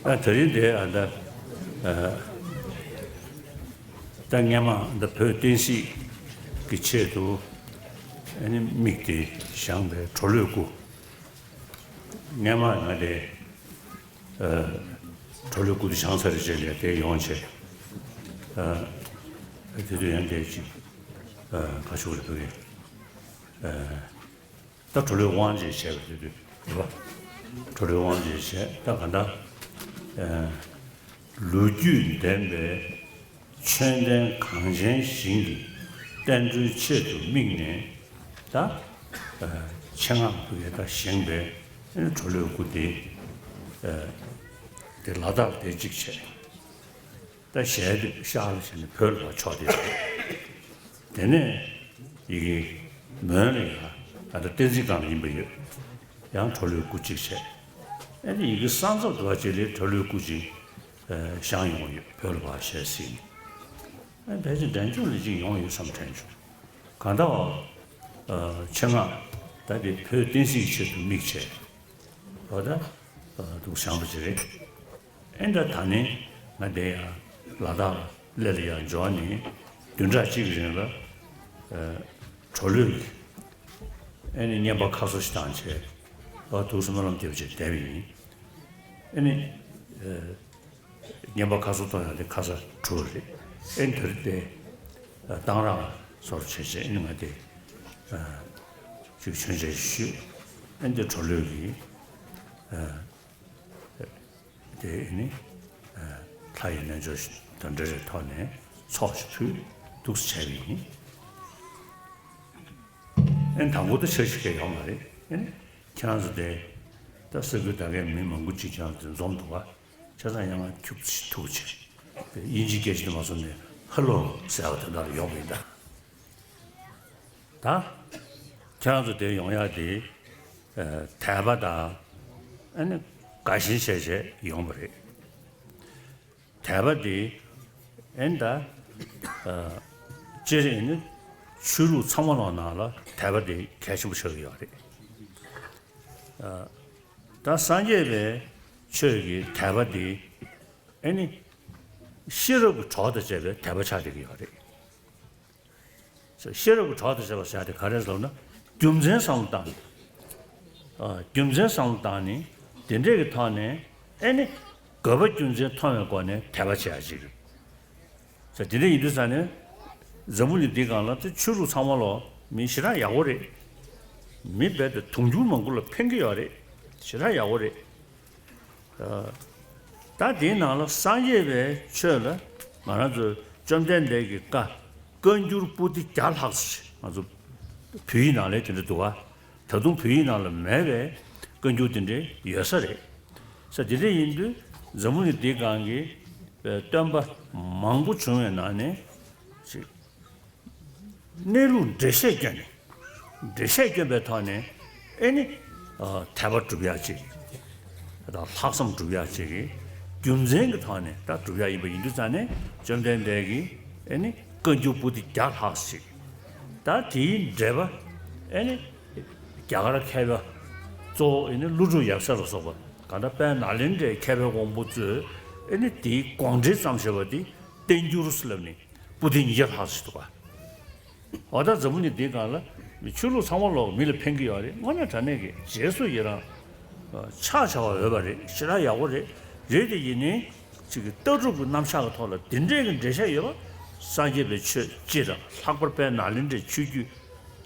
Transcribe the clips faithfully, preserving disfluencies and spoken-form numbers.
ཨ། དེ་རིང་འདི་ཨ་ད་ཨ་ད་སྔས་མ་ད་བོད་བསྟན་སྲིད་ཀྱི་ཆེད་དུ་ཨ་ནི་དམིགས་ཏེ་བཞེངས་པའི་གྲོ་ལོད་སྐུ། སྔས་མ་ང་དེ་ཨ་གྲོ་ལོད་སྐུ་དེ་བཞེངས་ཚར་རྗེས་ལ་དེ་ཡོང་བྱས། ཨ་དེ་དུས་ཡང་དེ་ཅིག་ཨ་ག་ཞུ་རེད་འདུག་གས། ཨ་ད་གྲོ་ལོད་དབང་ཅེས་བྱས་པ་དེ་དུས་རེད་པ། གྲོ་ལོད་དབང་ཅེས་བྱས། ད་ག་འདྲ་ཨ་ལོ་རྒྱུས་ལྡན་པའི་ཆོས་ལྡན་གངས་ཅན་ཞིང་གི་བསྟན་འགྲོའི་ཆེད་དུ་དམིགས་ནས། ད་ཨ་ཆེད་མངགས་ཐུགས་ཡས་ད་བཞེངས་པའི་གྲོ་ལོད་སྐུ་དེ་ཨ་དེ་ལ་དྭགས་དེ་གཅིག་བྱས། ད་ཞལ་དེ་ཤར་ལ་བྱས་ནས་བོད་ལ་ཕྱོགས་དེ་རེད། དེ་ནས་ཡི་གེ་མོན་ལ་ཡང་ད་ལྟ་བསྟན་འཛིན་སྒང་ལ་ཡིན་པ་ཡོད། ཡང་གྲོ་ལོད་སྐུ་གཅིག་བྱས། ཨ་ནི་ཡི་གེ་གསང་རྫོགས་འདུལ་བ་བཅས་ལ་གྲོ་ལོད་སྐུ་གཅིག་བཞེངས་ཡོང་ཡོད། བོད་ལ་ཕར་ཞལ་གཟིགས་ནས། ཨ་ནི་ཕལ་ཆེར་འབྲས་ལྗོངས་ལ་གཅིག་ཡོང་ཡོད་བསམ་དྲན་བྱུང་། གང་ལྟར་ཆེད་མངགས་ད་དེ་བོད་བསྟན་སྲིད་ཀྱི་ཆེད་དུ་དམིགས་བྱས། འོ་ད་འདུག་བཞེངས་པ་ཅིག་རེད། ཨེ་འདྲ་ད་ནི་ང་དེ་ཡང་ལ་དྭགས་ལ་ལས་ལ་ཡང་འབྱོར་ནས་བདུན་ཕྲག་གཅིག་གི་རིང་ལ་གྲོ་ལོད་ཀྱི་ཨེ་ནི་བསྙེན་པ་ཁ་གསོ་ཞིག་བཏང་བྱས། འོ་འདུག་སེ་སྨོན་ལམ་རྒྱབ་བྱས་བསྡད་པ་ཡིན། ཨེ་ནི་བསྙེན་པ་ཁ་གསོ་གཏོང་ཡག་དེ་ཁ་ས་གྲུ་རེད། ཨེ་ནི་དེ་རིང་དེ་གཏང་རག་སོར་བྱས་བྱས། ཨེ་ནི་ང་དེ་ཅིག་མཆོད་མཇལ་ཞུས། ཨེ་ནི་དེ་གྲོ་ལོད་ཀྱི་དེ་ཨེ་ནི་ལྷ་ཡི་རྣལ་འབྱོར་དང་འབྲེལ་བའི་ཐོག་ནས་ཚོགས་ཤིག་ཕུལ། འདུག་སེ་བྱས་པ་ཡིན། ཨེ་ནི་དང་པོ་དེ་འཆར་གཞི་གང་ཡང་ཡོད་མ་རེད། ཨེ་ནི་ཁྱེད་རང་ཚོ་དེ་ད་ས་ཁུལ་ད་གའི་མི་མང་པོ་ཅིག་ཀྱང་དེ་འཛོམས་འདུག་ག་ཆ་ཚང་ཡང་ང་ཁྱུག་ཙམ་ཐུག་བྱས། དབྱིན་ཇིའི་སྐད་ཆ་དེ་མ་སོང་ནས་ཧེ་ལོ་ཟེར་བ་དེ་འདྲ་ཡོང་གི་ཡིན་ད། ད་ཁྱེད་རང་ཚོ་དེ་ཡོང་ཡག་དེ་ཨ་དད་པ་དང་ཨ་ནི་དགའ་ཞེན་བྱས་བྱས་ཡོང་བ་རེད། དད་པ་དེ་ཨེ་ནི་ད་ཨ་སྤྱིར་ཨེ་ནི་ཆོས་ལུགས་ཚང་མ་ལོག་ནང་ལ་དད་པ་དེ་གལ་ཆེན་པོ་ཆགས་ཀྱི་ཡོད་རེད། ཨ་ད་སངས་རྒྱས་པའི་ཆོས་ཀྱི་དད་པ་དེ་ཨེ་ནི་ ཤེས་རབ་ཀྱི་གྲོགས་དང་བཅས་པའི་དད་པ་ཆགས་བསྡད་ཀྱི་ཡོད་རེད། ཤེས་རབ་ཀྱི་གྲོགས་དང་བཅས་པ་ཟེར་དེ་ག་རེ་ཟེར་ན། རྒྱུ་མཚན་བསམ་བློ་བཏང་ནས། ཨ། རྒྱུ་མཚན་བསམ་བློ་བཏང་ནས། དེ་འདྲས་ཀྱི་ཐོག་ནས་ཨེ་ནི། དགོས་པ་རྒྱུ་མཚན་མཐོང་བའི་སྒོ་ནས་དད་པ་བྱེད་ཡ་ཅིག་རེད། ཟེར་དེ་འདྲ་ཡིན་དུས་ཙང་ནས། འཛམ་བུ་གླིང་འདིའི་སྒང་ལ་དེ་ཆོས་ལུགས་ཚང་མ་ལོ་མི་ཞེ་དྲག་ཡག་པོ་རེད། མི་རྦད་དེ་དུང་ཕྱུར་མང་པོ་ལ་ཕན་གྱི་ཡོད་རེད། ཞེ་དྲག་ཡག་པོ་རེད། ད་དེའི་ནང་ལ་སངས་རྒྱས་པའི་ཆོས་ལ་ང་རང་ཚོའི་བཅོམ་ལྡན་འདས་ཀྱི་བཀའ་བཀའ་འགྱུར་པོ་ཏི་བརྒྱ་ལྷག་ཙམ་ང་ཚོ་བོད་ཡིག་ནང་ལ་དེ་འདྲ་འདུག་ག་ད་དུང་བོད་ཡིག་ནང་ལ་མེད་པའི་བཀའ་འགྱུར་དེ་འདྲ་ཡོད་ས་རེད། ས་དེ་འདྲ་ཡིན་དུས་འཛམ་བུ་གླིང་འདིའི་སྒང་གི་སྟོན་པ་མང་པོ་བྱུང་བའི་ནང་ནས་ཅིག་གནས་ལུགས་འགྲེལ་བཤད་བསྐྱོན་ནས། འགྲེལ་བཤད་བསྐྱོན་པའི་ཐོག་ནས་ཨེ་ནི། ཨ། དད་པ་སྒྲུབ་ཡག་ཅིག་ད་ལྷག་བསམ་སྒྲུབ་ཡག་ཅིག་རྒྱུ་མཚན་གྱི་ཐོག་ནས་ད་སྒྲུབ་ཡག་ཡིན་པ་ཡིན་དུས་ཙང་ནས་བཅོམ་ལྡན་འདས་ཀྱིས་ཨེ་ནི་བཀའ་འགྱུར་པོ་ཏི་བརྒྱ་ལྷག་ཅིག་ད་དེའི་འགྲེལ་པ་ཨེ་ནི་རྒྱ་གར་མཁས་པ་གཙོ་བོ་ཨེ་ནི་ཀླུ་སྒྲུབ་ཡབ་སྲས་ལ་སོགས་པ་གང་ལྟར་དཔལ་ནཱ་ལེནྡྲའི་མཁས་པའི་དབང་པོ་ཚོས་ཨེ་ནི་དེའི་དགོངས་འགྲེལ་བརྩམས་བཞག་པ་དེ་བསྟན་འགྱུར་ཟེར་ལབ་ནས། པོ་ཏི་ཉིས་བརྒྱ་ལྷག་ཙམ་འདུག་ག་འོ་ད་འཛམ་བུ་གླིང་འདིའི་སྒང་ལ་མི་ཆོས་ལུགས་ཚང་མ་ལོག་མི་ལ་ཕན་གྱི་ཡོད་རེད། དངོས་གནས་དྲང་གནས་ཀྱི་རྗེས་སུ་ཡི་རང་ཕྱག་བྱ་བ་འོས་པ་རེད། ཞེ་དྲག་ཡག་པོ་རེད། རེད་དེ་ཡིན་ནའི་ཅིག་གི་ལྟ་གྲུབ་ཀྱི་རྣམ་གཞག་གི་ཐོག་ལ་དེ་འདྲས་ཀྱི་འགྲེལ་བཤད་ཡོད་པ། སངས་རྒྱས་པའི་ཆོས་སྤྱི་དང་ལྷག་པར་དཔལ་ནཱ་ལེནྡྲའི་ཆོས་བརྒྱུད་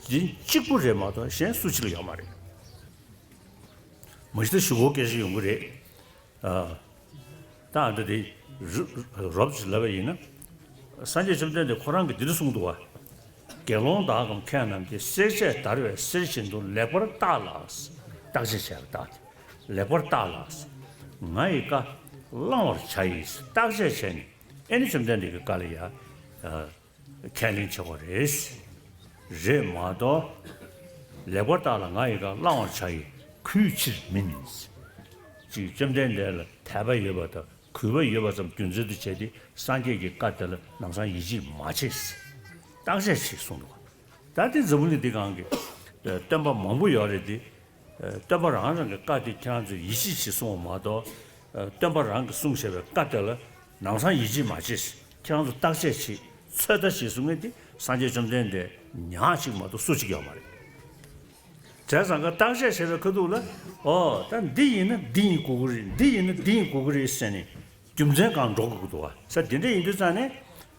འཛིན་གཅིག་པུ་རེད་མ་གཏོགས་གཞན་སུ་གཅིག་ལ་ཡོད་མ་རེད། མ་གཞི་ད་ཞུ་སྒོ་སྐད་ཆ་ཡོང་གི་རེད། ཨ། ད་ཨ་འདྲ་དེ་རུ་རོབ་ཅིག་ལབ་པ་ཡིན་ན། སངས་རྒྱས་བཅོམ་ལྡན་འདས་ཁོ་རང་གིས་འདི་འདྲ་གསུངས་འདུག་བ། དགེ་སློང་དག་གམ་མཁས་རྣམས་ཀྱིས། བསྲེག་བཅད་བརྡར་བའི་གསེར་བཞིན་དུ། ལེགས་པར་བརྟགས་ལ། བརྟག་དཔྱད་བྱས་ལ་བརྟགས་ཏེ། ལེགས་པར་བརྟགས་ལ། ང་ཡི་བཀའ་བླང་བར་བྱ་ཡིས། བརྟག་དཔྱད་བྱས་ནས་ཨེ་ནི་བཅོམ་ལྡན་འདས་ཀྱི་བཀའ་ལ་ཡ། ཨ། ཁས་ལེན་བྱེད་དགོས་རེད། རེད་མ་གཏོགས། ལེགས་པར་བརྟགས་ལ་ང་ཡི་བཀའ་བླང་བར་བྱ་ཡི། གུས་ཕྱིར་མིན། ཅིག་བཅོམ་ལྡན་འདས་ལ་དད་པ་ཡོད་པ་དང་གུས་པ་ཡོད་པ་ཙམ་རྒྱུ་མཚན་དུ་བྱས་ཏེ་སངས་རྒྱས་ཀྱི་བཀའ་དེ་ལ་ལམ་སང་ཡིད་ཆེས་མ་བྱེད། བརྟག་དཔྱད་བྱེད་གསུངས་འདུག་ད་དེ་འཛམ་བུ་གླིང་འདི་སྒང་གི་སྟོན་པ་མང་པོ་ཡོད་རེད་དེ། སྟོན་པ་རང་རང་གི་བཀའ་དེ་ཁྱེད་རང་ཚོས་ཡིད་ཆེས་བྱེད་གསུངས་པ་མ་གཏོགས། སྟོན་པ་རང་གིས་གསུངས་བཞག་པའི་བཀའ་དེ་ལ་ལམ་སང་ཡིད་ཆེས་མ་བྱེད། ཁྱེད་རང་ཚོ་བརྟག་དཔྱད་བྱེད། ཚོད་ལྟ་བྱེད་གསུང་མཁན་དེ་སངས་རྒྱས་བཅོམ་ལྡན་འདས་ཉག་གཅིག་མ་གཏོགས་སུ་གཅིག་ཡོད་མ་རེད། བྱས་ཙང་ཀ་བརྟག་དཔྱད་བྱེད་པའི་ཁ་ཐུག་ལ། ཨོ་ད་འདི་ཡིན་ན་འདི་ཡིན་དགོས་ཀྱི་རེད། འདི་ཡིན་ན་འདི་ཡིན་དགོས་ཀྱི་རེད་ཟེར་ནས་རྒྱུ་མཚན་གང་འགྲོ་དགོས་ཀྱི་འདུག་བ། ས་འདི་འདྲ་ཡིན་དུས་ཙང་ནས་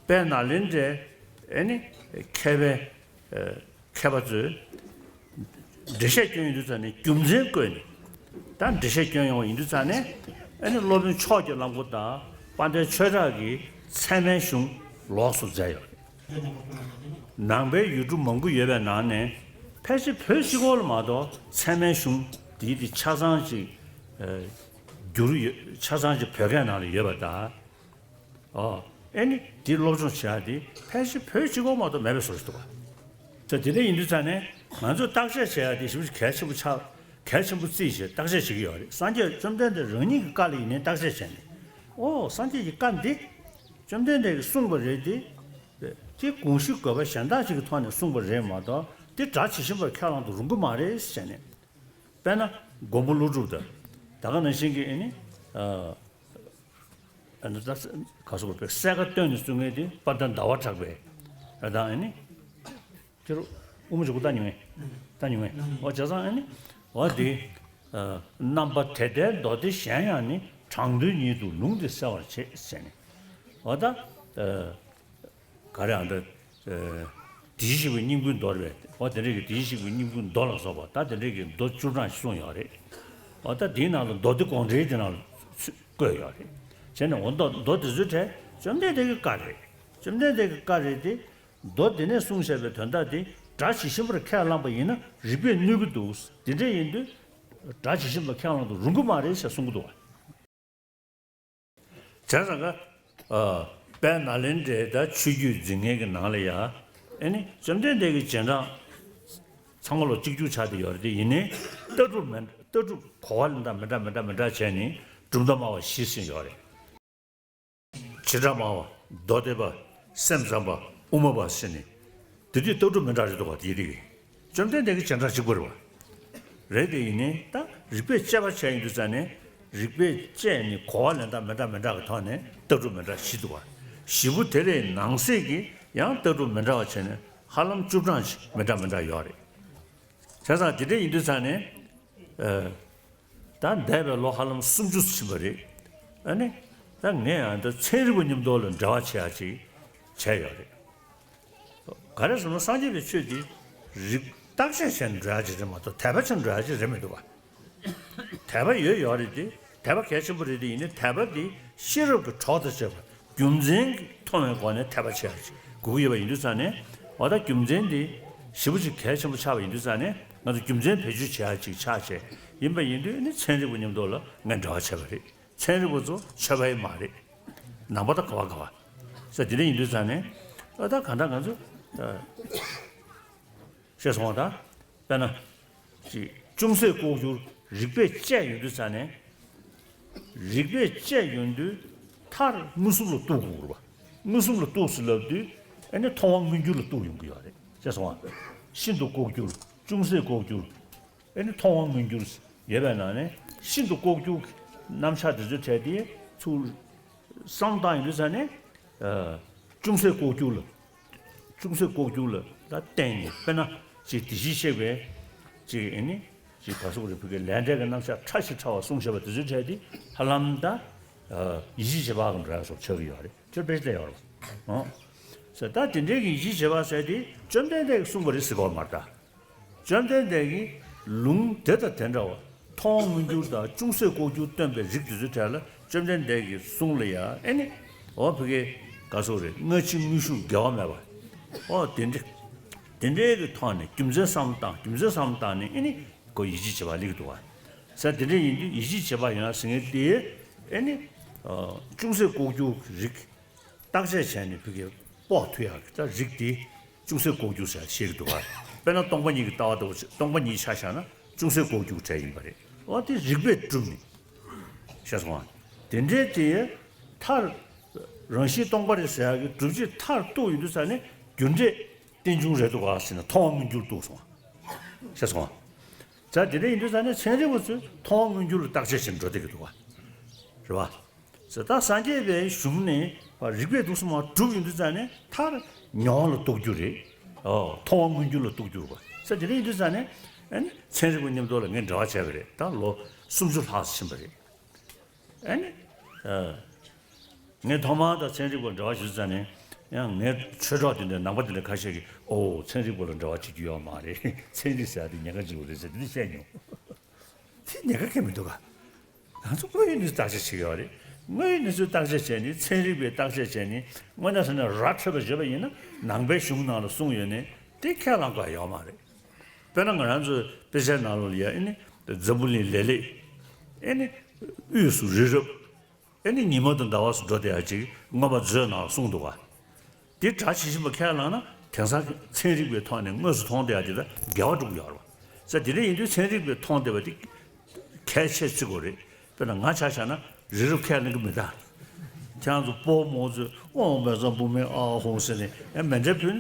དཔལ་ནཱ་ལེནྡྲའི་ཨེ་ནི་མཁས་པའི། མཁས་པ་ཚོས་འགྲེལ་བཤད་སྐྱོན་ཡོང་དུས་ཙང་ནས་རྒྱུ་མཚན་བཀོད་ནས། ད་འགྲེལ་བཤད་སྐྱོན་ཡོང་བ་ཡིན་དུས་ཙང་ནས་ཨ་ནི་སློབ་དཔོན་ཕྱོགས་ཀྱི་གླང་པོ་དང་དཔལ་ལྡན་ཆོས་གྲགས་ཀྱིས་ཚད་མའི་གཞུང་ལོགས་སུ་མཛད་ཡོད་རེད། ནང་པའི་ཡུལ་གྲུ་མང་པོ་ཡོད་པའི་ནང་ནས་ཕལ་ཆེར་བོད་གཅིག་པོ་ལ་མ་གཏོགས་ཚད་མའི་གཞུང་འདིའི་དེ་ཆ་ཚང་ཅིག་བསྒྱུར་ཡོད། ཆ་ཚང་ཅིག་བོད་སྐད་ནང་ལ་ཡོད་པ་དང་། ཨོ། ཨེ་ནི་དེ་སློབ་སྦྱོང་བྱེད་ཡ་དེ་ཕལ་ཆེར་བོད་གཅིག་པོ་མ་གཏོགས་མེད་པའི་བཟོ་ཞིག་འདུག་ག་ད་དེ་འདྲ་ཡིན་དུས་ཙང་ནས་ང་ཚོས་བརྟག་དཔྱད་བྱེད་ཡ་དེ་ཞེ་པོ་ཅིག་གལ་ཆེན་པོ་ཆགས། གལ་ཆེན་པོ་བརྩིས་བྱས་བརྟག་དཔྱད་བྱེད་ཀྱི་ཡོད་རེད། སངས་རྒྱས་བཅོམ་ལྡན་འདས་རང་ཉིད་ཀྱི་བཀའ་ལ་ཡིན་ནའི་བརྟག་དཔྱད་བྱས་ནས། ཨོ་སངས་རྒྱས་ཀྱི་བཀའ་འདི་བཅོམ་ལྡན་འདས་ཀྱིས་གསུངས་པ་རེད་དེ། དེ་དགོངས་གཞི་དགོས་པ་གཞན་དག་ཅིག་གི་ཐོག་ནས་གསུངས་པ་རེད་མ་གཏོགས་དེ་སྒྲ་ཇི་བཞིན་པར་ཁས་བླངས་དུ་རུང་གི་མ་རེད་ཟེར་ནས། དཔེར་ན་མགོན་པོ་ཀླུ་སྒྲུབ་དང་། ད་ག་ནང་བཞིན་གྱི་ཨེ་ནི། ཨ་ནི་ད་ག་སོགས་པའི་གསལ་ཁ་སྟོན་ནས་གསུང་མཁན་དེ་དཔལ་ལྡན་ཟླ་བ་གྲགས་པའི་ཨ་དང་ཨེ་ནི། དེ་རུ་དབུ་མ་འཇུག་པ་ལྟ་མྱོང་ངས། ལྟ་མྱོང་ངས། འོ་བྱས་ཙང་ཨེ་ནི། འོ་དེ། རྣམ་པ་དེ་ལྟའི་མདོ་སྡེ་གཞན་ཡང་ནི། དྲང་དོན་ཉིད་དུ་ལུང་འདི་གསལ་བར་བྱེད་ཟེར་ནས། འོ་ད། ག་རེ་ཨ་འདྲ། ཨ། དེ་བཞིན་གཤེགས་པའི་སྙིང་པོའི་མདོ་རེད་པས། འོ་དེ་འདྲས་ཀྱི་དེ་བཞིན་གཤེགས་པའི་སྙིང་པོའི་མདོ་ལ་སོགས་པ་ད་དེ་འདྲས་ཀྱི་མདོ་བཅུ་གྲངས་ཤིག་གསུངས་ཡོད་རེད། འོ་ད་དེའི་ནང་ལ་མདོ་སྡེ་དགོངས་འགྲེལ་དེ་ནང་ལ་ཚུད་བཀོད་ཡོད་རེད། བྱས་ནས་འོ་མདོ་མདོ་དེ་ཚོའི་གྲས་བཅོམ་ལྡན་འདས་ཀྱི་བཀའ་རེད། བཅོམ་ལྡན་འདས་ཀྱི་བཀའ་རེད་དེ། མདོ་དེ་ནས་གསུངས་བཞག་པའི་དོན་དག་དེ་སྒྲ་ཇི་བཞིན་པར་ཁས་བླངས་པ་ཡིན་ན་རིགས་པས་གནོད་ཀྱི་འདུག་དེ་འདྲས་ཡིན་དུས་སྒྲ་ཇི་བཞིན་པར་ཁས་བླངས་དུ་རུང་གི་མ་རེད་ཟེར་གསུང་གི་འདུག་བ། བྱས་ཙང་ཀ་ཨ། དཔལ་ནཱ་ལེནྡྲའི་ད་ཆོས་བརྒྱུད་འཛིན་མཁན་གྱི་ནང་ལ་ཡ། ཨེ་ནི་བཅོམ་ལྡན་འདས་ཀྱི་རྗེས་འབྲང་ཚང་མ་ལོ་གཅིག་གྱུར་ཆགས་བསྡད་ཡོད་རེད་དེ། ཡིན་ནའི་ལྟ་གྲུབ་མི་ལྟ་གྲུབ་གོ་བ་ལ་འདྲ་མི་འདྲ་མི་འདྲ་མི་འདྲ་བྱས་ནས་གྲུབ་མཐའ་སྨྲ་བ་བཞི་ཟིན་ཡོད་རེད། བྱེ་བྲག་སྨྲ་བ། མདོ་སྡེ་པ། སེམས་ཙམ་པ། དབུ་མ་པ་ཟེར་ནས། དེ་དུས་ལྟ་གྲུབ་མི་འདྲ་རེད་འདུག་ག་དེའི་རིགས། བཅོམ་ལྡན་འདས་ཀྱི་རྗེས་འབྲང་གཅིག་པ་རེད་བ། རེད་དེ་ཡིན་ནའི་ད་རིགས་པས་དཔྱད་པ་བྱས་ཡིན་དུས་ཙང་ནས། རིགས་པས་དཔྱད་ནས་གོ་བ་ལེན་སྟངས་མི་འདྲ་མི་འདྲ་གི་ཐོག་ནས་ལྟ་གྲུབ་མི་འདྲ་བཞི་འདུག་བ། བཞི་པོ་དེ་ལས་ནང་གསེས་ཀྱི་ཡང་ལྟ་གྲུབ་མི་འདྲ་བ་བྱས་ནས་ཧ་ལམ་བཅུ་གྲངས་ཤིག་མི་འདྲ་མི་འདྲ་ཡོད་རེད། བྱས་ཙང་དེ་འདྲ་ཡིན་དུས་ཙང་ནས། ཨ། ད་འདས་པའི་ལོ་ཧ་ལམ་སུམ་ཅུ་ཕྱིན་པ་རེད། ཨ་ནི། ད་ངས་ཡང་ད་ཚན་རིག་པ་མཉམ་དུ་ལ་འབྲེལ་བ་བྱེད་ཡ་ཅིག་བྱས་ཡོད་རེད། ག་རེ་ཟེར་ན་སངས་རྒྱས་པའི་ཆོས་འདི་རིགས་བརྟག་དཔྱད་བྱས་ནས་འགྲོ་ཡ་ཅིག་རེད་མ་གཏོགས་དད་པ་བྱས་ནས་འགྲོ་ཡ་ཅིག་རེད་མི་འདུག་བ། དད་པ་ཡོད་ཡོད་རེད་དེ། དད་པ་གལ་ཆེན་པོ་རེད་དེ། ཡིན་ནའི་དད་པ་འདི་ཤེས་རབ་ཀྱི་གྲོགས་དང་བཅས་པ་རྒྱུ་མཚན་གྱིས་མཐོང་བའི་སྒོ་ནས་དད་པ་བྱེད་ཡ་ཅིག་དགོས་ཀྱི་ཡོད་པ་ཡིན་དུས་ཙང་ནས། འོ་ད་རྒྱུ་མཚན་འདི་ཞེ་པོ་ཅིག་གལ་ཆེན་པོ་ཆགས་པ་ཡིན་དུས་ཙང་ནས། ང་ཚོ་རྒྱུ་མཚན་བེད་སྤྱོད་བྱེད་ཡ་ཅིག་ཆགས་བྱས་ཡིན་པ་ཡིན་དུས་ནི་ཚན་རིག་པ་མཉམ་དུ་ལ་ངས་འབྲེལ་བ་བྱས་པ་རེད། ཚན་རིག་པ་ཚོ་ཆོས་པ་ཡིན་མ་རེད། ནང་པ་དང་ག་བ་ག་བ། ས་དེ་འདྲ་ཡིན་དུས་ཙང་ནས། ཨ། ད་གང་ལྟར་ང་ཚོ། ཨ། ཤེས་སོང་བ་དང་། དཔེར་ན། ཅིག་ཅུང་ཟད་ལྐོག་གྱུར་རིགས་པས་དཔྱད་ཡོང་དུས་ཙང་ནས། རིགས་པས་དཔྱད་ཡོང་དུས་མཐར་མངོན་སུམ་ལ་གཏུག་དགོས་རེད་བ། མངོན་སུམ་ལ་གཏུག་ཟེར་ལབ་དུས་ཨ་ནི་མཐོང་བ་མངོན་གྱུར་ལ་གཏུག་ཡོང་གི་ཡོད་རེད། ཤེས་སོང་བ། ཤིན་ཏུ་ལྐོག་གྱུར། ཅུང་ཟད་ལྐོག་གྱུར། ཨ་ནི་མཐོང་བ་མངོན་གྱུར་ཡོད་པའི་ནང་ནས་ཤིན་ཏུ་ལྐོག་གྱུར་གྱི་རྣམ་གཞག་དེ་ཚོའི་གྲས་དེ་ཚུར་བསམ་བཏང་ཡོང་དུས་ཙང་ནས། ཨ། ཅུང་ཟད་ལྐོག་གྱུར་ལ། ཅུང་ཟད་ལྐོག་གྱུར་ལ་ད་བརྟེན་ནས། དཔེར་ན་ཅིག་དེ་བཞིན་གཤེགས་པའི་ཅིག་ཨ་ནི་ཅིག་ག་སོགས་རེ་ཕུལ་གྱི་ལས་འབྲས་ཀྱི་རྣམ་གཞག་ཕྲ་ཞིང་ཕྲ་བ་གསུངས་བཞག་པ་དེ་ཚོའི་གྲས་དེ་ཧ་ལམ་ད། ཨ། ཡིད་བྱེད་བྱེད་པ་གི་འགྲོ་ཡ་སོགས་ཆགས་ཀྱི་ཡོད་རེད། ཁྱོད་དཔེ་ཆ་བལྟས་ཡོད་རེད། ཨོ། ཟེར། ད་དེ་འདྲའི་གི་ཡིད་བྱེད་བྱེད་པ་ཟེར་དེ་བཅོམ་ལྡན་འདས་ཀྱིས་གསུངས་པ་རེད་ཟེར་གྱི་ཡོད་མ་རེད་ད། བཅོམ་ལྡན་འདས་ཀྱིས་ལུང་དེ་དང་དེ་འདྲ་བ། མཐོང་བ་མངོན་གྱུར་དང་ཅུང་ཟད་ལྐོག་གྱུར་སྟོན་པའི་རིགས་དེ་ཚོའི་གྲས་ལ་བཅོམ་ལྡན་འདས་ཀྱི་གསུང་ལ་ཡ། ཨེ་ནི། འོ་ཕ་གི་ག་སོགས་རེད། སྔ་ཕྱི་དངོས་ཤུགས་འགལ་བ་མེད་པ། འོ་དེ་འདྲ། དེ་འདྲའི་གི་ཐོག་ནས་རྒྱུ་མཚན་བསམ་བློ་བཏང་། རྒྱུ་མཚན་བསམ་བློ་བཏང་ནས་ཨེ་ནི་ཁོ་ཡིད་བྱེད་བྱེད་པ་སླེབས་འདུག་བ། ས་དེ་འདྲ་ཡིན་དུས་ཡིད་བྱེད་བྱེད་པ་ཡོང་ཡ་ཟེར་མཁན་དེ། ཨེ་ནི། ཨ། ཅུང་ཟད་ལྐོག་གྱུར་གྱི་རིགས། བརྟག་དཔྱད་བྱས་ནས་ཕ་གི་དཔོག་ཐུབ་ཡག་གི་ད་རིགས་དེ་ཅུང་ཟད་ལྐོག་གྱུར་ཟེར་བཤད་ཀྱི་འདུག་ག། དཔེར་ན་སྟོང་པ་ཉིད་ཀྱི་ལྟ་བ་ལྟ་བུ་བྱས། སྟོང་པ་ཉིད་ཆ་བཞག་ན་ཅུང་ཟད་ལྐོག་གྱུར་གྲས་ཡིན་པ་རེད། འོ་དེ་རིགས་པས་གྲུབ་ནས། ཤེས་སོང་ང་། དེ་འདྲའི་དེ་མཐར་རང་བཞིན་སྟོང་པ་རེད་ཟེར་ཡག་གི་སྒྲུབ་བྱེད་མཐར་གཏུགས་ཡོང་དུས་ཙང་ནས་རྒྱུ་འབྲས་རྟེན་འབྱུང་རེད་འདུག་ག་ཟེར་ན་མཐོང་བ་མངོན་གྱུར་གཏུགས་སོང་ང་། ཤེས་སོང་ང་། ད་དེ་འདྲ་ཡིན་དུས་ཙང་ནས་ཚན་རིག་པ་ཚོས་མཐོང་བ་མངོན་གྱུར་ལ་བརྟག་དཔྱད་བྱེད་འགྲོ་བསྡད་ཀྱི་འདུག་ག། རེད་བ། ཟེར། ད་སངས་རྒྱས་པའི་གཞུང་ནས་རིགས་པས་འདུག་སེ་མར་གྲུབ་ཡོང་དུས་ཙང་ནས་མཐར་མྱོང་བ་ལ་གཏུག་རྒྱུ་རེད། ཨོ། མཐོང་བ་མངོན་གྱུར་ལ་གཏུག་རྒྱུ་རེད་པ། ཟེར། དེ་འདྲ་ཡིན་དུས་ཙང་ནས་ཨ་ནི་ཚན་རིག་པ་མཉམ་དུ་ལ་ངས་འབྲེལ་བ་བྱས་པ་རེད། ད་ལོ་སུམ་ཅུ་ལྷག་ཙམ་ཕྱིན་པ་རེད། ཨ་ནི། ཨ། ངས་ཐོག་མར་ད་ཚན་རིག་པ་འབྲེལ་བ་ཞུ་ཙང་ནས། ཡང་ངའི་ཆོས་གྲོགས་དེ་འདྲ་ནང་པ་དེ་འདྲ་ཁ་ཤས་ཀྱིས། ཨོ། ཚན་རིག་པ་ལ་འབྲེལ་བ་བྱེད་རྒྱུ་ཡོད་མ་རེད། ཚན་རིག་ཟེར་ཡ་དེ་ཉེན་ཁ་ཅིག་རེད་ཟེར་དེ་འདྲ་བཤད་མྱོང་། དེ་ཉེན་ཁ་གང་ཡང་མི་འདུག་ག། ང་ཚོ་དངོས་ཡོད་གནས་ཚུལ་བརྟག་དཔྱད་བྱེད་ཀྱི་ཡོད་རེད། དངོས་ཡོད་གནས་ཚུལ་བརྟག་དཔྱད་བྱས་ནས། ཚན་རིག་པས་བརྟག་དཔྱད་བྱས་ནས། དངོས་གནས་ཟེར་ན་ར་འཕྲོད་པ་བརྗོད་པ་ཡིན་ན་ནང་པའི་གཞུང་ནང་ལ་གསུངས་ཡོད་ནས་དེ་ཁས་བླངས་དགོས་ཡ་ཡོད་མ་རེད། དཔེར་ན་ང་རང་ཚོའི་དཔེ་ཆའི་ནང་ལོགས་ལ་ཡ། ཨེ་ནི་འཛམ་བུ་གླིང་ལེབ་ལེབ། ཨེ་ནི་དབུས་སུ་རི་རབ། ཨེ་ནི་ཉི་མ་དང་ཟླ་བ་སོགས་འགྲོ་བསྡད་ཡ་ཅིག་མངོན་པ་མཛོད་ནང་གསུངས་འདུག་ག། དེ་སྒྲ་ཇི་བཞིན་པ་ཁས་བླངས་ན་དེང་སང་ཚན་རིག་པའི་ཐོག་ནས་དངོས་སུ་མཐོང་བསྡད་ཡ་དེ་དང་འགལ་བ་འགྲོ་གི་ཡོད་རེད་བ། ས་དེ་འདྲ་ཡིན་དུས་ཚན་རིག་པས་མཐོང་བསྡད་པ་དེ་གལ་ཆེ་བརྩི་དགོས་རེད། དཔེར་ན་ང་ཆ་བཞག་ན་རི་རབ་ཁས་ལེན་གྱི་མི་གདའ། ཁྱེད་རང་ཚོ་སྤོ་བོ་མོ་ཚོས་ཨོཾ་བཛྲ་བྷཱུ་མི་ཨཱཿཧཱུྃ་ཟེར་ནས་ཨེ་མཎྜལ་ཕུལ་ན་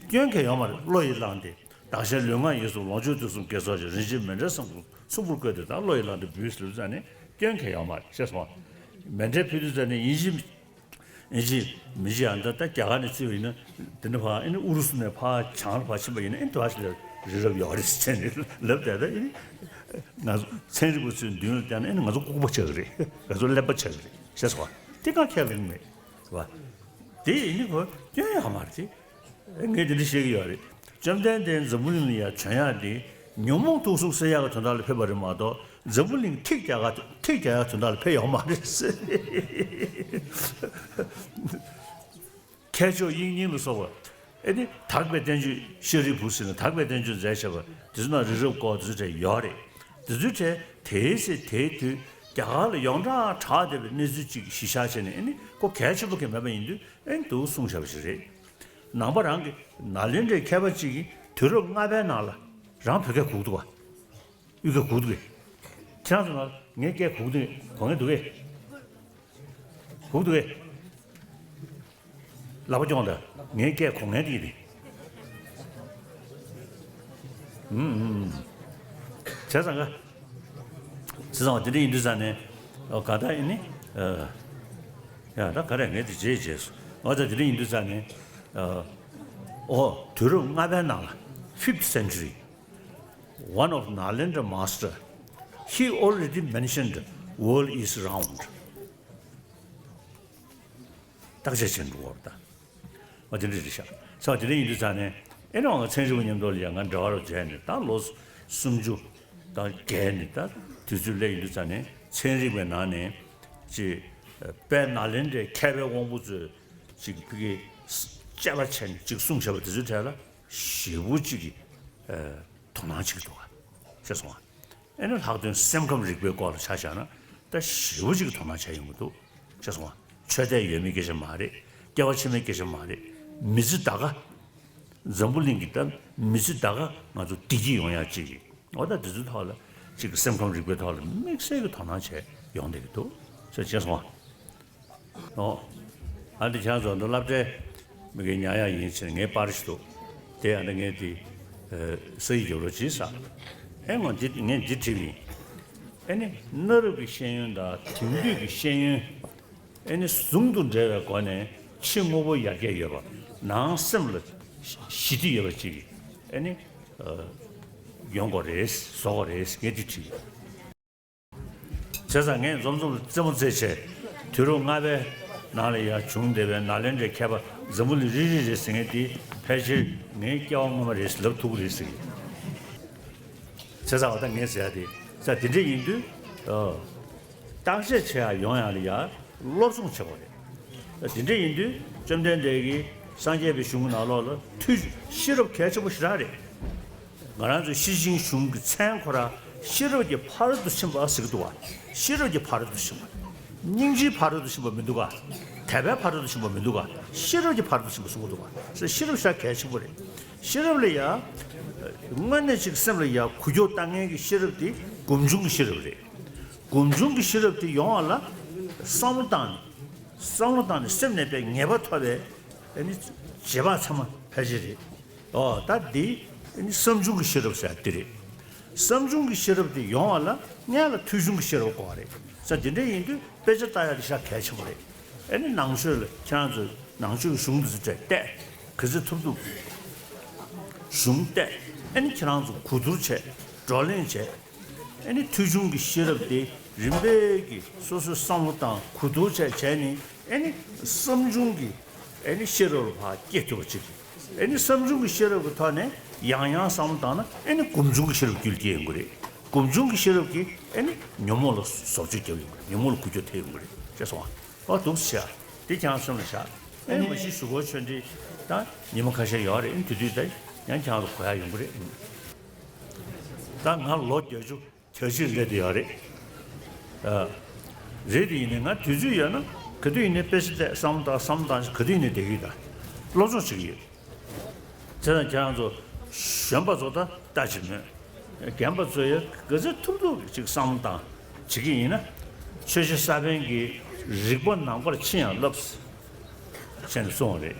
སྐྱོན་གང་ཡང་ཡོད་མ་རེད། བློ་ཡིས་བླངས་ཏེ། བདག་གཞན་ལུས་ངག་ཡིད་གསུམ་ལོངས་སྤྱོད་དུས་གསུམ་དགེ་ཚོགས་ཀྱི། རིན་ཆེན་མཎྜལ་སྲུང་སྲུང་འབུལ་བཀོད་དེ་དང་། བློ་ཡིས་བླངས་ཏེ་འབུལ་ཟེར་ཙང་ནས་སྐྱོན་གང་ཡང་ཡོད་མ་རེད། ཤེས་སོང་ང་། མཎྜལ་ཕུལ་དུས་ཙང་ནས་ཡིན་གཅིག་ཡིན་གཅིག་མིན་གཅིག་ཡང་ད་ལྟ་རྒྱ་གར་ནས་བརྩིས་པ་ཡིན་ན། དེ་འདྲ་ཕར་ཨེ་ནི་ཨུ་རུ་སུ་ནས་ཕར་བྱང་ལ་ཕར་ཕྱིན་པ་ཡིན་ན་ཨེ་ནི་དེ་བ་ཞིག་ལ་རི་རབ་ཡོད་རེད་ཟེར་ནས་ལབ་བསྡད། ད་ཨེ་ནི་ང་ཚོ་ཚན་རིག་པ་ཚོའི་མདུན་ལ་བསྟན་ན་ཨེ་ནི་ང་ཚོ་ལྐུགས་པ་ཆགས་ཀྱི་རེད། ང་ཚོ་ཀླད་པ་ཆགས་ཀྱི་རེད། ཤེས་སོང་ང་། དེ་གང་ཁས་ལེན་མེད། རེད་བ། དེ་ཡིན་ནི་ཁོ་སྐྱོན་ཡོད་མ་རེད། ངས་དེ་འདྲ་བཤད་ཀྱི་ཡོད་རེད། བཅོམ་ལྡན་འདས་འཛམ་བུ་གླིང་ལ་ཡ་བྱོན་ཡག་དེ་ཉོན་མོངས་དུག་གསུམ་སེལ་ཡག་གི་དོན་དག་ལ་ཕེབས་པ་རེད་མ་གཏོགས། འཛམ་བུ་གླིང་ཐིག་རྒྱག་ག་ཐིག་རྒྱག་ཡག་དོན་དག་ལ་ཕེབས་ཡོད་མ་རེད་ཟེར། མཁས་མཆོག་དབྱིག་གཉེན་ལ་སོགས་པ། ཨེ་ནི་དག་པའི་བསྟན་བཅོས། ཤཱ་རིའི་བུ་ཟེར་ནས་དག་པའི་བསྟན་བཅོས་མཛད་བཞག་པ་དེ་ཚོ་ནང་རི་རབ་སྐོར་དེ་ཚོ་གྲས་ཡོད་རེད། དེ་ཚོའི་གྲས་དེའི་ཚེ་དེའི་དུས་རྒྱ་གར་ལ་ཡོངས་གྲགས་གྲགས་བསྡད་པའི་གནས་ཚུལ་ཅིག་གཞི་བཞག་བྱས་ནས། ཨེ་ནི་ཁོ་གལ་ཆེན་པོ་གང་ཡང་མེད་པ་ཡིན་དུས། ཨེ་འདུག་གསུངས་བཞག་པ་ཞིག་རེད། ནང་པ་རང་གི་ནཱ་ལེནྡྲའི་མཁས་པ་གཅིག་གིས་དུས་རབས་ལྔ་པའི་ནང་ལ་རང་བོད་སྐད་གོ་གི་འདུག་ག། གཡུ་སྐད་གོ་གི་འདུག་གས། ཁྱེད་རང་ཚོ་ནང་ངའི་སྐད་གོ་གི་འདུག་གས། གོ་མཁན་འདུག་གས། གོ་གི་འདུག་གས། ལག་པ་རྐྱོང་དང་། ངའི་སྐད་གོ་མཁན་དེ་ཡིན་ཏེ། ཨུམ་ཨུམ་ཨུམ། བྱས་ཙང་ག། བྱས་ཙང་དེ་འདྲ་ཡིན་དུས་ཙང་ནས། ཨོ་ག་ད་ཡིན་ནི། ཨ། ཡ་ད་ག་རེ་ངས་དེ་རྗེས་རྗེས་སུ། ཨོ་ད་དེ་འདྲ་ཡིན་དུས་ཙང་ནས། ཨ། ཨོ་དུས་རབས་ལྔ་པའི་ནང་ལ། fifth century, one of Nalendra master, he already mentioned world is round. བརྟག་དཔྱད་བྱེད་འགྲོ་བར་ད། ཨ་དེ་འདྲ་རེད་ཤག་ས་དེ་འདྲ་ཡིན་དུས་ཙང་ནས་ཨེ་ནི་ང་ཚན་རིག་པ་མཉམ་དུ་ལ་ཡང་ང་འབྲེལ་བ་རུ་བྱས་ནས་ད་ལོ་སུམ་ཅུ་དང་བརྒལ་ནས་ད་དུས་ཚོད་སླེབས་ཡིན་དུས་ཙང་ནས་ཚན་རིག་པའི་ནང་ནས་ཅིག་དཔལ་ནཱ་ལེནྡྲའི་མཁས་པའི་དབང་པོ་ཚོས་ཅིག་ཕ་གི་དཔྱད་པ་བྱས་ནས་ཅིག་གསུངས་བཞག་པ་དེ་ཚོའི་གྲས་ལ་ཞེ་པོ་ཅིག་གི་དོ་སྣང་བྱེད་ཀྱི་འདུག་ག་ཤེས་སོང་ང་། ཨེ་ནི་ལྷག་དོན་སེམས་ཁམས་རིག་པའི་སྐོར་ལ་ཆ་བཞག་ན་ད་ཞེ་པོ་ཅིག་གི་དོ་སྣང་བྱས་ཡོང་གི་འདུག་ཤེས་སོང་ང་། ཆོས་དད་ཡོད་མེད་སྐད་ཆ་མ་རེད། སྐྱེ་བ་ཕྱི་མའི་སྐད་ཆ་མ་རེད། མི་ཚེ་ད་ག་འཛམ་བུ་གླིང་གི་ད་མི་ཚེ་ད་ག་ང་ཚོ་བདེ་སྐྱིད་ཡོང་ཡག་ཅིག་གི་འོ་ད་དེ་ཚོའི་ཐོག་ལ་ཅིག་གི་སེམས་ཁམས་རིག་པའི་ཐོག་ལ་དམིགས་བསལ་གྱི་དོ་སྣང་བྱས་ཡོང་བསྡད་ཀྱི་འདུག་ཤེས་སོང་ང་། ཨོ། ཨ་འདི་ཁྱེད་ཚོ་འདི་སློབ་གྲྭའི་མི་གི་ཉར་ཡག་ཡིན་ཕྱིར་ངའི་པར་ཞིག་འདུག་དེ་ཨ་འདི་ངས་དེ་ཨ་ས་ཡིག་རྒྱབ་རོགས་གྱིས་ཟེར། ཨེ་ང་འདི་ངས་འདི་བྲིས་པ་ཡིན། ཨེ་ནི་གནའ་རབས་ཀྱི་ཤེས་ཡོན་དང་དེང་དུས་ཀྱི་ཤེས་ཡོན་ཨེ་ནི་ཟུང་དུ་འབྲེལ་བའི་སྒོ་ནས་ཕྱི་དངོས་པོ་ཡར་རྒྱས་ཡོད་པ་ནང་སེམས་ལ་ཞི་བདེ་ཡོད་པ་ཅིག་ཨེ་ནི་ཡོང་དགོས་རེད་བཟོ་དགོས་རེད་ངས་འདི་བྲིས་ཡོད། བྱས་ཙང་ངས་འཛོམས་འཛོམས་ལ་རྩེད་མོ་རྩེ་བྱས་དུས་རབས་ལྔ་པའི་ནང་ལ་ཡར་བྱུང་བསྡད་པའི་ནཱ་ལེནྡྲའི་མཁས་པ་འཛམ་བུ་གླིང་རིལ་རིལ་རེད་ཟེར་མཁན་དེ་ཕལ་ཆེར་ངའི་སྐྱེ་བ་སྔོན་མ་རེད་ཟེར་ལབ་ཐུབ་ཀྱི་རེད་ཟེར་གྱི། བྱས་ཙང་འོ་ད་ངས་ཟེར་ཡ་དེ་ས་དེ་འདྲ་ཡིན་དུས་ཨ། བརྟག་དཔྱད་བྱེད་ཡ་ཡོང་ཡ་ལ་ཡ་སློབ་སྦྱོང་བྱེད་དགོས་རེད། ད་དེ་འདྲ་ཡིན་དུས་བཅོམ་ལྡན་འདས་ཀྱིས་སངས་རྒྱས་པའི་གཞུང་གི་ནང་ལོགས་ལ་ཐུགས་ཤེས་རབ་གལ་ཆེན་པོ་ཞེ་དྲག་རེད། ང་རང་ཚོའི་ཤེར་ཕྱིན་གཞུང་གི་མཚན་ཁོ་རང་ཤེས་རབ་ཀྱི་ཕ་རོལ་ཏུ་ཕྱིན་པ་ཟེར་གྱི་འདུག་བ། ཤེས་རབ་ཀྱི་ཕ་རོལ་ཏུ་ཕྱིན་པ། སྙིང་རྗེའི་ཕ་རོལ་ཏུ་ཕྱིན་པ་མི་འདུག་ག་དད་པའི་ཕ་རོལ་ཏུ་ཕྱིན་པ་མི་འདུག་ག་ཤེས་རབ་ཀྱི་ཕ་རོལ་ཏུ་ཕྱིན་པ་གསུང་གི་འདུག་བ། ཤེས་རབ་ཤ་གལ་ཆེན་པོ་རེད། ཤེས་རབ་ལ་ཡ། དངོས་གནས་ཅིག་སེམས་ལ་ཡ་འགུལ་སྐྱོད་བཏང་མཁན་གྱི་ཤེས་རབ་དེ་སྒོམ་བྱུང་གི་ཤེས་རབ་རེད། སྒོམ་བྱུང་གི་ཤེས་རབ་དེ་ཡོང་བ་ལ་བསམ་བློ་བཏང་ནས། བསམ་བློ་བཏང་ནས་སེམས་ནས་པའི་ངེས་པ་ཐོབ་པའི་ཨ་ནི་རྗེས་དཔག་ཚད་མ་ཕལ་ཆེར་རེད། ཨོ་ད་འདི་ཨ་ནི་བསམ་བྱུང་གི་ཤེས་རབ་ཟེར་དེ་རེད། བསམ་བྱུང་གི་ཤེས་རབ་དེ་ཡོང་བ་ལ་སྔོན་ལ་ཐོས་བྱུང་གི་ཤེས་རབ་དགོས་པ་རེད། ས་དེ་འདྲ་ཡིན་དུས་དཔེ་ཆ་ལྟ་ཡག་དེ་ཤ་གལ་ཆེན་པོ་རེད། ཨ་ནི་ནང་ཆོས་ལ་ཁྱེད་རང་ཚོས་ནང་ཆོས་ཀྱི་གཞུང་འདི་ཚོ་བལྟས་ག་ཚོད་ཐུབ་ཐུབ་གཞུང་བལྟས་ཨ་ནི་ཁྱེད་རང་ཚོ་གོ་བསྡུར་བྱས་བགྲོ་གླེང་བྱས། ཨ་ནི་ཐོས་བྱུང་གི་ཤེས་རབ་དེ་རིམ་པས་ཀྱིས་སོ་སོའི་བསམ་བློ་དང་གོ་བསྡུར་བྱས་བྱས་ནས་ཨ་ནི་བསམ་བྱུང་གི་ཨ་ནི་ཤེས་རབ་ལ་ཕར་སྐྱེ་ཐུབ་པ་ཅིག་ཨ་ནི་བསམ་བྱུང་གི་ཤེས་རབ་ཀྱི་ཐོག་ནས་ཡང་ཡང་བསམ་བློ་བཏང་ན་ཨ་ནི་སྒོམ་བྱུང་གི་ཤེས་རབ་རྒྱུད་སྐྱེ་ཡོང་གི་རེད། སྒོམ་བྱུང་གི་ཤེས་རབ་ཀྱིས་ཨ་ནི་ཉོན་མོངས་ལ་བཟོ་བཅོས་རྒྱབ་ཡོང་གི་རེད། ཉོན་མོངས་ལ་འགུལ་སྐྱོད་ཐེབས་ཡོང་གི་རེད་ཅེས་གསུངས་པ། ཨོ་འདུག་སེ་བྱས་དེ་ཁྱེད་རང་སེམས་ལ་བཞག་ཨ་ནི་མ་གཞི་གཞུག་གུ་ཆོས་འབྲེལ་དང་ཉི་མ་ཁ་ཤས་ཡོད་རེད། ཨ་ནི་དེ་དུས་ད་ཡང་ཁྱེད་རང་ཚོ་གོ་ཡག་ཡོང་གི་རེད། ད་ང་ལོ་བརྒྱད་ཅུ་གྱ་གཅིག་སླེབས་བསྡད་ཡོད་རེད། ཨ། རེད་དེ་ཡིན་ནའི་ང་དུས་ཚོད་ཡོད་ན་ག་དུས་ཡིན་ནའི་དཔེ་ཆ་བལྟས་བསམ་བློ་བཏང་བསམ་བློ་བཏང་ག་དུས་ཡིན་ནའི་བསྡད་ཀྱི་ཡོད། ད་སློབ་སྦྱོང་བྱེད་ཀྱི་ཡོད། དེ་དང་ཁྱེད་རང་ཚོ་གཞོན་པ་ཚོ་ད་ལྟ་ཅིག་མོད། རྒན་པ་ཚོ་ཡང་ག་ཚོད་ཐུབ་ཐུབ་ཅིག་བསམ་བློ་བཏང་བྱེད་ཀྱི་ཡིན་ན། ཆོས་རྗེ་ས་པཎ་གྱིས་རིག་པ་ནང་པར་ཕྱིན་ཡང་བསླབ། ཟེར་ནས་གསུངས་པ་རེད།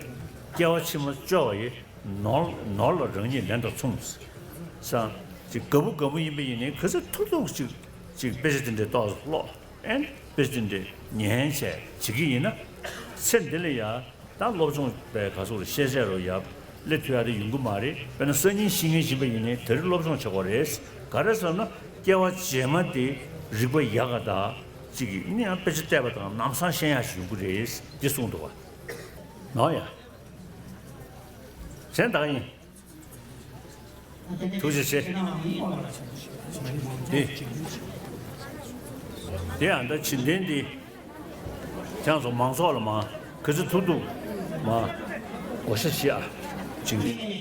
སྐྱེ་བ་ཕྱི་མ་སྐྱོ་བ་ཡི། ནོར་ནོར་ལ་རང་ཉིད་ལན་དང་མཚུངས། ས། ཅིག་དགའ་པོ་དགའ་པོ་ཡིན་པ་ཡིན་ནའི་ག་ཚོད་ཐུབ་ཐུབ་ཅིག་ཅིག་དཔེ་ཆ་དེ་འདྲའི་ཏོག་ཙམ་ཀློག་ཨེ་ནི་དཔེ་ཆ་དེ་འདྲའི་ཉན་བྱས་བྱེད་ཀྱི་ཡིན་ན། ཚེ་འདི་ལ་ཡ་ད་སློབ་སྦྱོང་པའི་ག་ཚོད་ཤེས་བྱ་རུ་ཡ་སླེབས་ཐུབ་ཡ་དེ་ཡོང་གི་མ་རེད། དཔེར་ན་སང་ཉིན་ཤི་ངེས་ཡིན་པ་ཡིན་ནའི་ད་རེས་སློབ་སྦྱོང་བྱེད་དགོས་རེད། ག་རེ་ཟེར་ན་སྐྱེ་བ་རྗེས་མ་དེ་རིག་པ་ཡག་ག་ད་ཅིག་གི་ནི་ཡང་དཔེ་ཆ་བལྟས་པ་དང་ལམ་སང་ཤེས་ཡ་ཞིག་ཡོང་གི་རེད་འདི་གསུངས་འདུག་བ། ནོ་ཡ། གཞན་དག་ཡིན། ཐུགས་རྗེ་ཆེ། འདི། འདི་ཡང་ད་བྱིན་ལྡན་འདི། ཁྱེད་ཚོ་མང་ཚོགས་ལ་མ། ག་ཚོད་ཐུབ་ཐུབ། མ། བགོ་བཤའ་བྱེད་ཨ། བྱིན་ལྡན།